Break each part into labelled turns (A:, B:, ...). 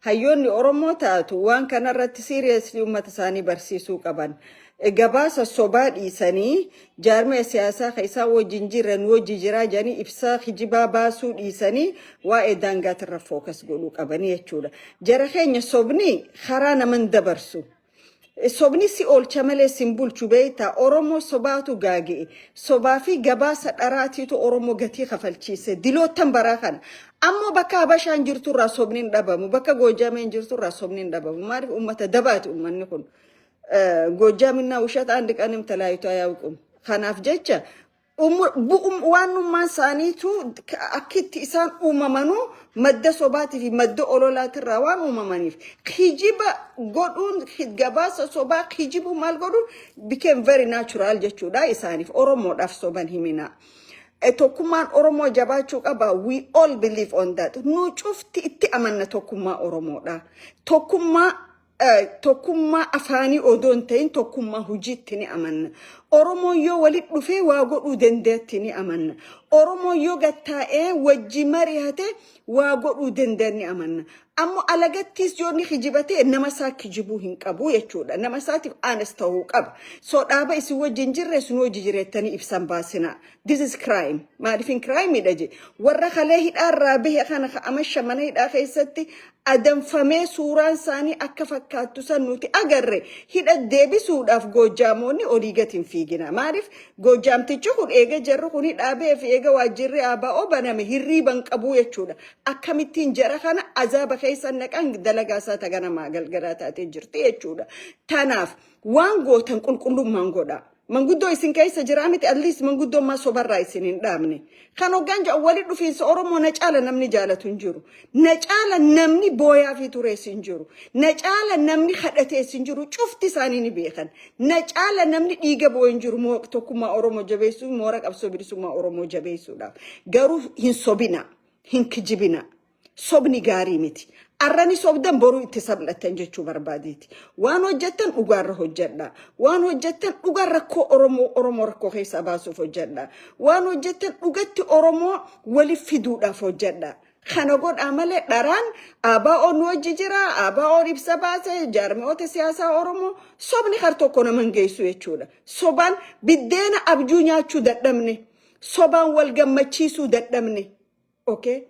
A: Hayyoonni Oromoo taatu waan kanarratti seriously uummata isaanii barsiisuu qaban. Gabaasa sobaa dhiisanii, jaarmaya siyaasaa kan isaan wajjin jiran wajji jiraa jedhanii ibsaa kijibaa baasuu dhiisanii, waa'ee daangaatirra focus godhuu qabanii jechuudha. Jara keenya, sobni karaa naman dabarsu. Sobni si oolcha malee sin bulchu, beektaa? Oromoo sobaatu gaagi'e. Sobaa fi gabaasa dharaatiitu Oromoo gatii kafalchiise. Diloottan baraa kana. Ammoo bakka Habashaan jirturraa sobni hin dhabamu. Bakka Goojameen jirturraa sobni hin dhabamu. Maaliif? Uummata dabaati uummanni kun. ጎጃምና ውሸት አንድ ቀንም ተለያይቶ አያውቁም። Kanaaf jecha waanummaan isaaniitu akkitti isaan uumamanuu madda sobaatii fi madda ololaatirraa waan uumamaniif, kijiba godhuun, gabaasa sobaa kijibuu maal godhuun became very natural jechuudha isaaniif. Oromoodhaaf soban himina. Tokkummaan Oromoo jabaachuu qaba. We all believe on that. Nu cufti itti amanna tokkummaa Oromoodha. Tokkummaa afaanii odoo hin ta'in tokkummaa hojiitti ni amanna. Oromoon yoo walitti dhufee waa godhuu dandeetti ni amanna. Oromoon yoo gattaa'ee wajji mari'ate waa godhuu danda'an ni amanna. Ammoo alagattis yoo inni kijibate nama isaa kijibuu hin qabu jechuudha. Nama isaatiif honest ta'uu qaba. So dhaaba isin wajjin jirre isin wajji jireettanii ibsan baasina. This is crime. Maaliif hin crime dha je? Warra kalee hidhaarraa bahe kana amasha mana hidhaa keessatti adamfamee suuraan isaanii akka fakkaattu san nuti agarre hidha deebisuudhaaf Goojaamoonni olii gadi hin fiigina. Maaliif? Goojaamtichi kun eega jarri kun hidhaa bahee fi eega waajjirri ABO baname hirriiban qabu jechuudha. Akkamittiin jara kana azaaba keessa naqan dalagaa isaa taganamaa galgalaa taatee jirti jechuudha. Tanaaf waan gootan qulqullummaan godha. Manguddoo isin keessa jira miti? At least manguddoo sobarraa isin hin dhaabne. Kan hoggaan jedhu wali dhufiinsa Oromoo na caala namni jaalatu hin jiru. Na caala namni booyaa fi turees hin jiru. Na caala namni kadhatees hin jiru. Cufti isaanii ni beekan. Na caala namni dhiiga boo'e hin jiru tokkummaa Oromoo jabeessuu, moora qabsoo bilisummaa Oromoo jabeessuudhaaf. Garuu hin sobina. Hin kijibina. Sobni gaarii miti. Arrani sobdan boruu itti sablattan jechuu barbaadeeti. Waan hojjettan dhugaarra hojjedha. Waan hojjettan dhugaan rakkoo Oromoo, Oromoo rakkoo keessaa baasuuf hojjedha. Waan hojjettan dhugatti Oromoo waliif fiduudhaaf hojjedha. Kana godhaa malee dharaan ABO'n nu wajji jira, ABO'n ibsa baase, jaarmiyoota siyaasaa Oromoo, sobni har tokko nama hin geessu jechuudha. Sobaan biddeena abjuu nyaachuu dadhabne. Sobaan wal gammachiisuu dadhabne. Okay?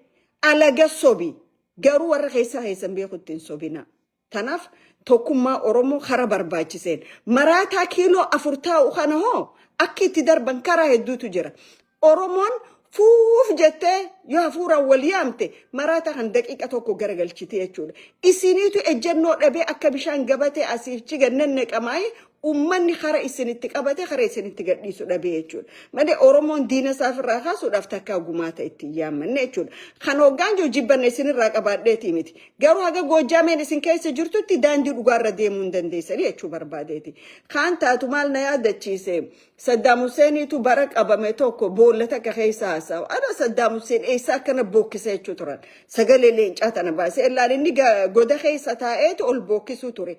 A: Alaga sobi. Garuu warra keessaa keessan beeku ittiin sobina. Tanaaf tokkummaa Oromoo kara barbaachiseen. Maraataa kiiloo 4 taa'u kana hoo akka itti darban karaa hedduutu jira. Oromoon fuuf jettee yoo hafuuraan wal yaamte maraataa kan daqiiqa tokko garagalchite jechuudha. Isiniitu ejjennoo dhabee akka bishaan gabatee asiif ciga nannaqamaayee uummanni kara isinitti qabate kara isinitti gadhiisu dhabee jechuudha. Malee Oromoon diina isaa ofirraa kaasuudhaaf takkaa gumaata itti yaammanne jechuudha. Kan hoggaan jiru jibbanna isinirraa qabaadheetii miti. Garuu haga Goojjaameen isin keessa jirtutti daandii dhugaarra deemuu hin dandeessanii jechuu barbaadeeti. Kaan taatu maal na yaadachiise? Saddaam Huseeniitu bara qabame tokko boolla takka keessa haasa'u. Ana Saddaam Huseen eessa akkana bookkisa jechuu turan. Sagalee leencaa tana baasee illaan inni goda keessa taa'eetu ol bookkisuu ture.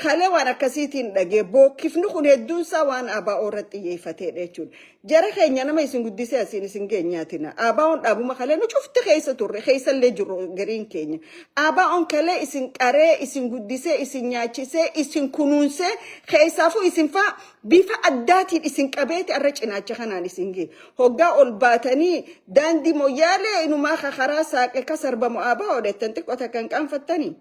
A: Kalee waan akkasiitiin dhagee bookkifni kun hedduun isaa waan ABO irratti xiyyeeffateedha jechuudha. Jara keenya, nama isin guddisee asiin isin geenyaatina. ABO'n dhaabuma kalee nu cufti keessa turre, keessallee jirru gariin keenya. ABO'n kalee isin qaree, isin guddisee, isin nyaachisee, isin kunuunsee, keessaafuu isin faa bifa addaatiin isin qabeeti arra cinaacha kanaan isin gee. Hoggaa ol baatanii daandii Moyyaalee inumaa karaa saaqe ka sarbamu ABO dhettan xiqqoo takka hin qaanfattanii.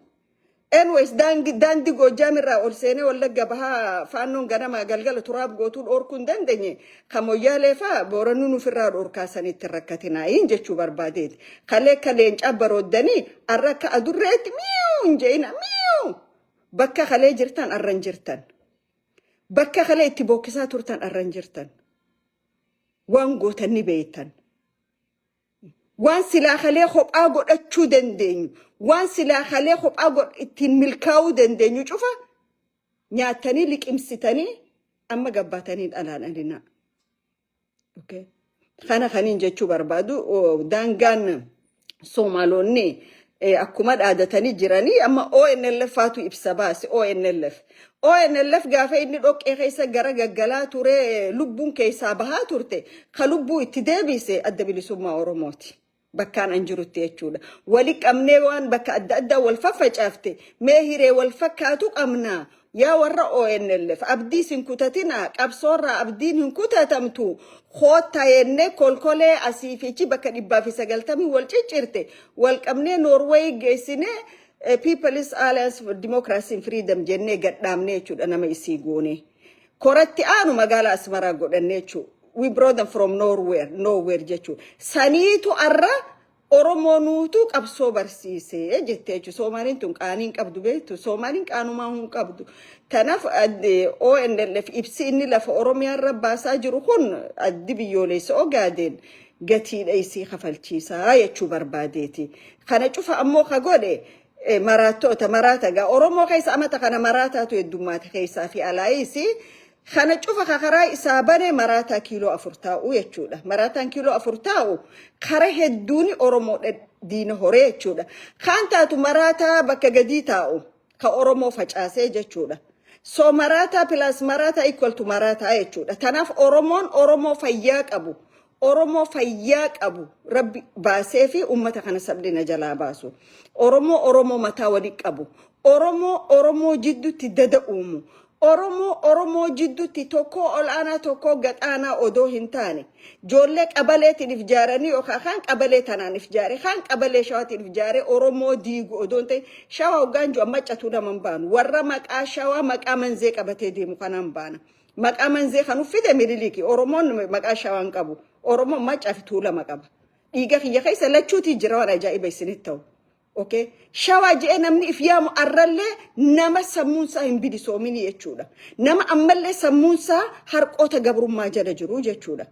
A: Anyways, daandii Goojjaam irraa ol seenee Wallagga Bahaa faannoon ganama galgala turaaf gootuu dhoorkuu hin dandeenye. Kan Moyyaalee faa Boorannuu nuufirraa dhoorkaasanitti rakkatinaayin jechuu barbaadeeti. Kalee akka leencaa barooddanii arra akka adurreetti miyuu hin je'ina miyuu. Bakka kalee jirtan arra hin jirtan. Bakka kalee itti bookkisaa turtan arra hin jirtan. Waan gootan ni beektan. Waan silaa kalee kophaa godhachuu dandeenyu, waan silaa kalee kophaa ittiin milkaa'uu dandeenyu cufa nyaatanii liqimsitanii amma gabbaatanii dhalaan alinaa. Okay. Kana kaniin jechuu barbaadu, daangaan Soomaalonni akkuma dhaadatanii jiranii amma ONLF faatu ibsa baase ONLF. ONLF gaafa inni dhoqqee keessa gara gaggalaa ture, lubbuun keessaa bahaa turte, ka lubbuu itti deebise Adda Bilisummaa Oromooti. Bakkaan an jirutti jechuudha. Wali qabnee waan bakka adda addaa wal faffacaafte mee hiree wal fakkaatu qabna. Yaa warra ONLF, abdii isin kutatina, qabsoorraa abdiin hin kutatamtu. Koottaa jennee kolkolee asii fi achi bakka 190 wal ciccirte wal qabnee Noorweey geessinee, People's Alliance for Democracy and Freedom jennee gadhaabnee jechuudha, nama isii goone. Koratti aanu magaalaa Asmaraa godhannee jechuudha. We brought them from nowhere, nowhere jechuudha. Saniitu arra Oromoo nuutu qabsoo barsiisee jettee jechuudha. Soomaaliin tun qaanii hin qabdu, beektu. Soomaaliin qaanumaa hin qabdu. Kanaaf ONLF ibsi inni lafa Oromiyaa irra baasaa jiru kun addi biyyoolessa Ogaadeen gatiidha isii kafalchiisaa jechuu barbaadeeti. Kana cufa ammoo ka godhe maraattoota maraata gaa Oromoo keessa amata kana maraataatu heddummaate keessaa fi alaayis. Kana cufa ka karaa isaa bane maraataa kiiloo 4 taa'u jechuudha. Maraataan kiiloo 4 taa'u kara hedduun Oromoo diina horee jechuudha. Kaan taatu maraataa bakka gadii taa'u ka Oromoo facaasee jechuudha. So maraataa plus maraataa equal to maraataa jechuudha. Kanaaf Oromoon Oromoo fayyaa qabu. Oromoo fayyaa qabu Rabbi baasee fi uummata kana sabdina jalaa baasu. Oromoo Oromoo mataa walii qabu. Oromoo Oromoo jidduutti dada uumu. Oromoo Oromoo jidduutti tokko ol'aanaa tokko gaxaanaa odoo hin taane, ijoollee qabaleetiin if jaaranii yookaan kaan qabalee tanaan if jaare, kaan qabalee shawaatiin if jaare Oromoo diigu odoo hin ta'in. Shawaa hoggaan jiru maccatu nama hin baanu, warra maqaa shawaa maqaa manzee qabatee deemu kanaan baana. Maqaa manzee kan uffite Miniliki. Oromoon maqaa shawaa hin qabu. Oromoon maccaa fi tuulama qaba. Dhiiga kiyya keessa lachuutii jira, waan ajaa'iba isinitti ta'u. Okay. Shawaa je'ee namni if yaamu arrallee nama sammuunsaa hin bilisoominii jechuudha. Nama ammallee sammuunsaa harqoota gabrummaa jala jiru jechuudha.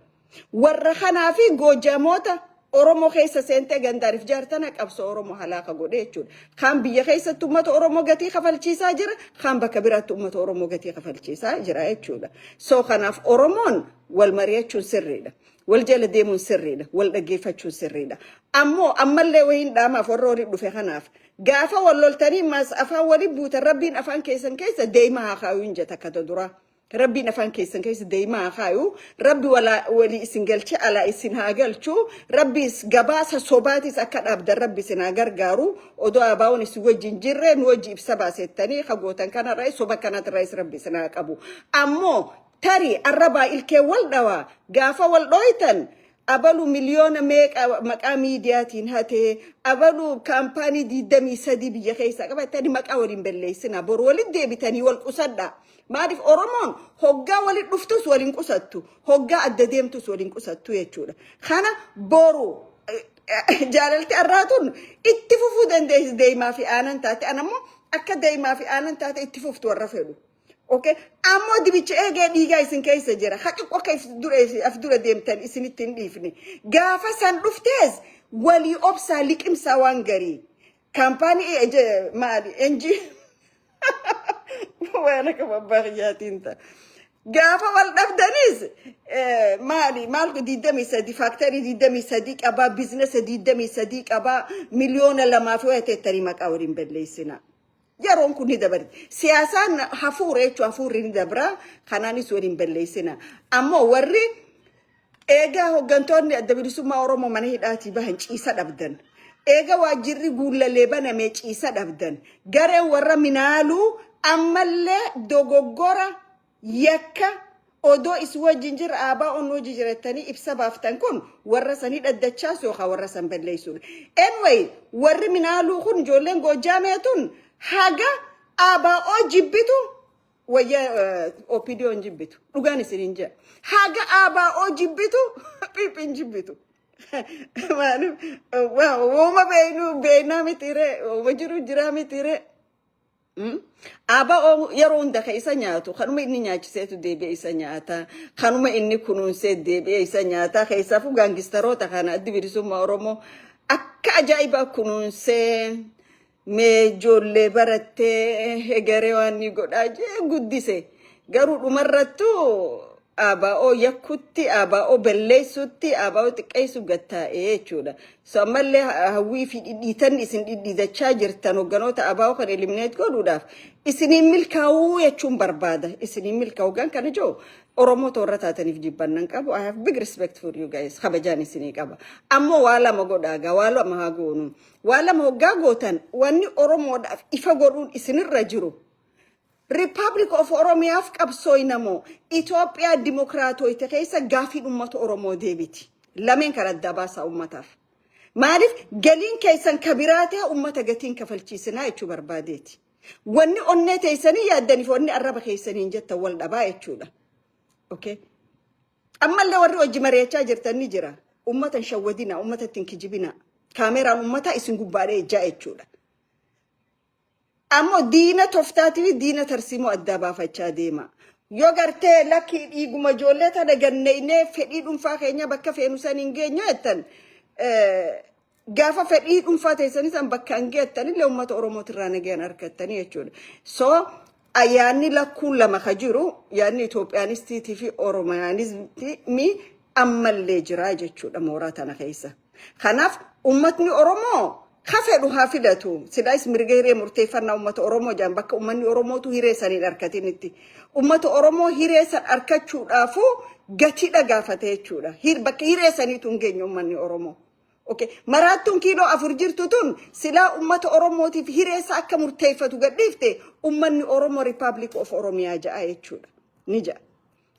A: Warra kanaa fi goojamoota Oromoo keessa seentee gandaariif jaartana qabsoo Oromoo halaaka godhe jechuudha. Kaan biyya keessatti uummata Oromoo gatii kafalchiisaa jira, kaan bakka biraatti uummata Oromoo gatii kafalchiisaa jira jechuudha. So kanaaf Oromoon wal mari'achuun sirriidha. Wal jala deemuun sirriidha. Wal dhaggeeffachuun sirriidha. Ammoo ammallee wayiin dhaamaaf warra walii dhufe kanaaf, gaafa wal loltanii maas afaan walii buutan, Rabbiin afaan keessan keessa deemaa haa kaayuu hin jetta akka duraa. Rabbiin afaan keessan keessa deemaa haa kaayu. Rabbi walii isin galchee alaa isin haa galchu. Rabbi gabaasa sobaatis akka dhaabdan Rabbi isin haa gargaaru. Odoo abaa'oon isin wajjin jirre nu wajji ibsa baasettanii hagootan kanarraa soba kanarraas Rabbi isin haa qabu. Ammoo tarii arrabaa ilkee wal dhawaa, gaafa wal dhooytan abalu miliyoona meeqa maqaa miidiyaatiin hatee, abalu kaampaanii 23 biyya keessaa qabatanii maqaa waliin balleessina. Boru walitti deebitanii wal qusadha. Maaliif Oromoon hoggaa walitti dhuftus waliin qusattu, hoggaa adda deemtus waliin qusattu jechuudha. Kana boru jaalalti arraatuun itti fufuu dandeessi, deemaa fi aanan taate. Anammoo akka deemaa fi aanan taate itti fuftu warra fedhu. Okay. Ammoo dibicha eegee dhiigaa isin keessa jira. Haqiqu akka af dura deemtan isinitti hin dhiifne. Gaafa san dhuftees walii obsaa, liqimsaa waan garii. Kaampaanii maali? Enjii waan akka babbaariyyaatiin ta'a. Gaafa wal dhabdanis maali maal 23 factory 23 qabaa, business 23 qabaa, miliyoona 2 fi wayii teettanii maqaa waliin balleessina. Yeroon kun ni dabarti. Siyaasaan hafuura jechuun hafuurri ni dabra. Kanaanis waliin balleessina. Ammoo warri eegaa hooggantoonni Adda Bilisummaa Oromoo mana hidhaatii bahan ciisa dhabdan. Eega waajjirri guullalee banamee ciisa dhabdan. Gareen warra minaaluu ammallee dogoggora yakka odoo isin wajjin jira aabaa onnoo hojii jirattanii ibsa baaftan kun warra sanii dhaddachaasu yookaan warra san balleessuudha. Anyway, warri minaaluu kun, ijoolleen Goojjaamee tun haga ABO jibbitu wayya OPDO hin jibbitu. Dhugaan isin hin jedha. Haga ABO jibbitu PP hin jibbitu. Maaliif wooma beeknu beeknaa mitiiree, wooma jiru jiraa mitiiree. ABO yeroo hunda kan isa nyaatu kanuma inni nyaachiseetu deebi'ee isa nyaata. Kanuma inni kunuunsee deebi'ee isa nyaata. Keessaafuu gaangistaroota kana Addi Bilisummaa Oromoo akka ajaa'ibaa kunuunsee, mee ijoollee barattee hegaree waan ni godhaa jee guddise. Garuu dhumarrattuu ABO yakkutti, ABO balleessutti, ABO xiqqeessu gattaa'ee jechuudha. So ammallee hawwii fi dhidhiitan isin dhidhiitachaa jirtan hogganoota ABO kan eliminate godhuudhaaf isiniin milkaa'uu jechuun barbaada. Isiniin milkaa'uu gan kana jiru Oromoo toorra taataniif jibbannan qabu. I have big respect for you guys. Kabajaan isinii qaba. Ammoo waa lama godhaa gaa, waa lama haa goonu. Waa lama hoggaa gootan, wanni Oromoodhaaf ifa godhuun isinirra jiru. Republic of Oromiyaaf qabsooynamoo Itoophiyaa dimokiraatooyte keessa gaafiin uummata Oromoo deebiti? Lameen kan addaa baasaa uummataaf. Maaliif galiin keessan kabiraa ta'e uummata gatiin kafalchiisinaa jechuu barbaadeeti. Wanni onnee teessanii yaaddaniif wanni arraba keessaniin jettan wal dhabaa jechuudha. Okay. Ammallee warri hojii mari'achaa jirtan ni jira. Uummata hin shawwadina, uummata ittiin kijibina. Kaameraan uummataa isin gubbaadhee ejjaa jechuudha. Ammoo diina toftaatii fi diina tarsiimoo addaa baafachaa deema. Yoo gartee lakkii dhiiguma ijoollee tana ganneynee fedhii dhuunfaa keenya bakka feenu san hin geenyu jettan, gaafa fedhii dhuunfaa teessanii san bakka hin geettan illee uummata Oromootirraa nagayaan argattanii jechuudha. So ayyaanni lakkuun lama ka jiru, yaadni Itoophiyaanistiitii fi Oromiyaanizmii ammallee jira jechuudha mooraa tana keessa. Kanaaf uummatni Oromoo ka fedhu haa filatu. Silaayis mirga hiree murteeffannaa uummata Oromoo jedhan bakka uummanni Oromootu hiree saniin harkatinitti. Uummata Oromoo hiree san harkachuudhaafuu gatiidha gaafate jechuudha. Bakka hiree saniitu hin geenye uummanni Oromoo. Okay. Maraattuun kiiloo 4 jirtu tun silaa uummata Oromootiif hiree isaa akka murteeffatu gadhiifte, uummanni Oromoo Republic of Oromiyaa ja'a jechuudha. Ni ja'a.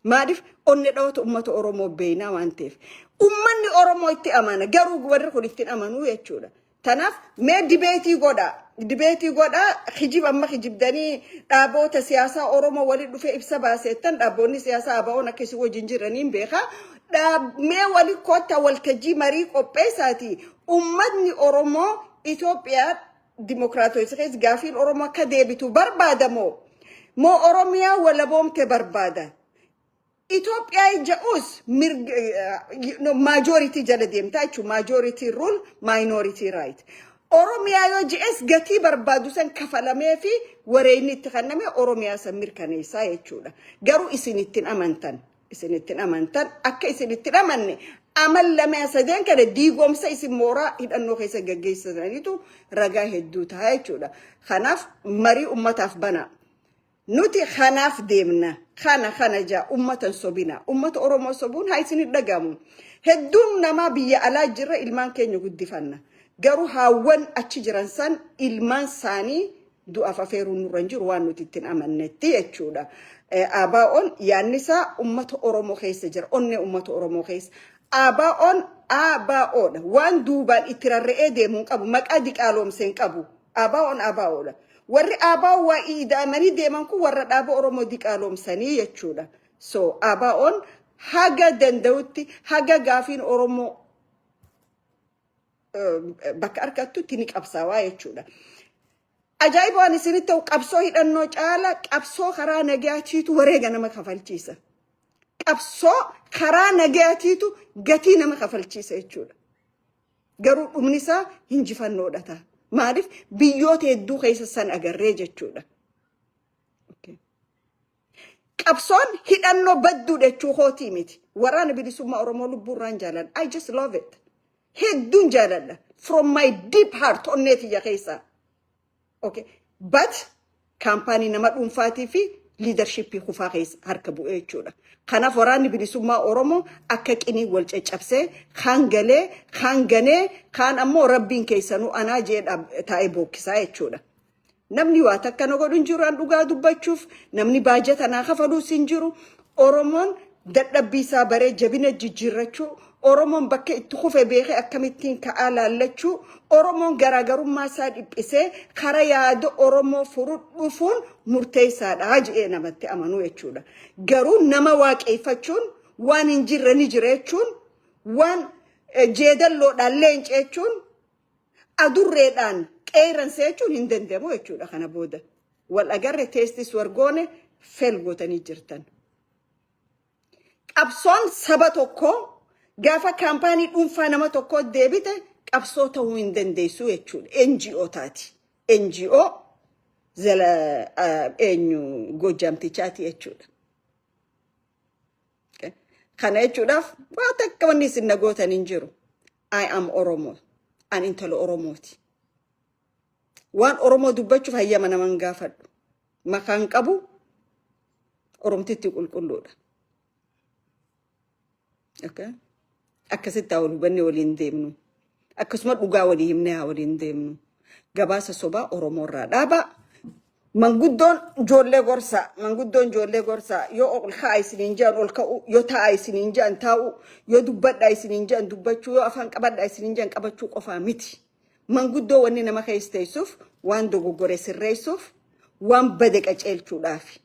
A: Maaliif? Onni dhawata uummata Oromoo beeynaa waan ta'eef. Uummanni Oromoo itti amana, garuu warri kun ittiin amanuu jechuudha. Tanaaf mee debate godhaa. Debate godhaa. Kijib amma kijibdanii dhaaboota siyaasaa Oromoo waliin dhufee ibsa baaseettan, dhaabboonni siyaasaa ABO'n akka isin wajjin jiraniin beekaa. Mee wali kottaa, waltajjii marii qopheessaati. Uummatni Oromoo Itoophiyaa dimokiraatota keessa gaafiin Oromoo akka deebitu barbaadamoo moo Oromiyaa walaboomte barbaada? Itoophiyaa ja'us majority jala deemtaa jechuun majority rule, minority right. Oromiyaa yoo je'es gatii barbaadu san kafalamee fi wareegni itti kenname Oromiyaa san mirkaneessaa jechuudha. Garuu isin ittiin amantan. Isin ittiin amantan, akka isin ittiin amanne amal lama sadeen kana diigomsa isin mooraa hidhannoo keessa gaggeessaniitu ragaa hedduu ta'a jechuudha. Kanaaf marii ummataaf banaa. Nuti kanaaf deemna. Kana kana jaa ummatan sobina. Ummata Oromoo sobuun haa isin dhagamu. Hedduun namaa biyya alaa jirra, ilmaan keenya guddifanna. Garuu haawwan achi jiran san ilmaan isaanii du'aaf afeeruun nurra hin jiru waan nuti ittiin amannetti jechuudha. ABO'n yaadni isaa ummata Oromoo keessa jira. Onnee ummata Oromoo keessa. ABO'n ABOdha. Waan duubaan itti rarra'ee deemuu hin qabu. Maqaa diqaaloomsee hin qabu. ABO'n ABOdha. Warri ABO waa ida'amanii deeman kun warra dhaaba Oromoo diqaaloomsanii jechuudha. So ABO'n haga danda'utti, haga gaafiin Oromoo bakka argattutti ni qabsaawaa jechuudha. Ajaa'iba waan isinitti ta'u, qabsoo hidhannoo caala qabsoo karaa nagaatiitu wareega nama kafalchiisa. Qabsoo karaa nagaatiitu gatii nama kafalchiisa jechuudha. Garuu dhumni isaa hinjifannoodha ta'a. Maaliif? Biyyoota hedduu keessa san agarree jechuudha. Qabsoon hidhannoo badduudha jechuu kootii miti. Waraana Bilisummaa Oromoo lubbuurraan jaaladha. I just love it. Hedduun jaaladha. From my deep heart, onnee tiyya keessaa. Okay. But kaampaanii nama dhuunfaatii fi leadership kufaa keessa harka bu'ee jechuudha. Kanaaf Waraanni Bilisummaa Oromoo akka qinii wal caccabsee, kaan galee, kaan ganee, kaan ammoo rabbiin keessanuu anaa jee taa'ee bookkisaa jechuudha. Namni waa takka na godhu hin jiru an dhugaa dubbachuuf, namni baajata naa kafaluus hin jiru. Oromoon dadhabbii isaa baree jabina jijjiirrachuu, Oromoon bakka itti kufe beekee akkamittiin ka'aa laallachuu, Oromoon garaagarummaa isaa dhiphisee karaa yaada Oromoo furu dhufuun murteessaadha jedhee namatti amanuu jechuudha. Garuu nama waaqeeffachuun, waan hin jirre ni jira jechuun, waan jeedalloodhaan leenca jechuun, adurreedhaan qeerransa jechuun hin danda'amu jechuudha kana booda. Wal agarre, teestis wargoone fail gootanii jirtan. Qabsoon saba tokkoo gaafa kaampaanii dhuunfaa nama tokkoo deebite qabsoo ta'uu hin dandeessu jechuudha. NGO taati. NGO zala eenyu Goojjaamtichaati jechuudha. Kana jechuudhaaf waa takka wanni isin na gootan hin jiru. I am Oromo. An intala Oromooti. Waan Oromoo dubbachuuf hayyama naman gaafadhu. Makaan qabu Oromtitti qulqulluudha. Okay? Akkasitti haa wal hubannee waliin deemnu. Akkasuma dhugaa walii himnee haa waliin deemnu. Gabaasa sobaa Oromoo irraa dhaabaa. Manguddoon ijoollee gorsaa. Manguddoon ijoollee gorsaa. Yoo ol ka'aa isiniin jedhan ol ka'u, yoo taa'aa isiniin jedhan taa'u, yoo dubbadhaa isiniin jedhan dubbachuu, yoo afaan qabadhaa isiniin jedhan qabachuu qofaa miti. Manguddoo wanni nama keessa teessuuf waan dogoggore sirreessuuf, waan bade qaceelchuudhaafi.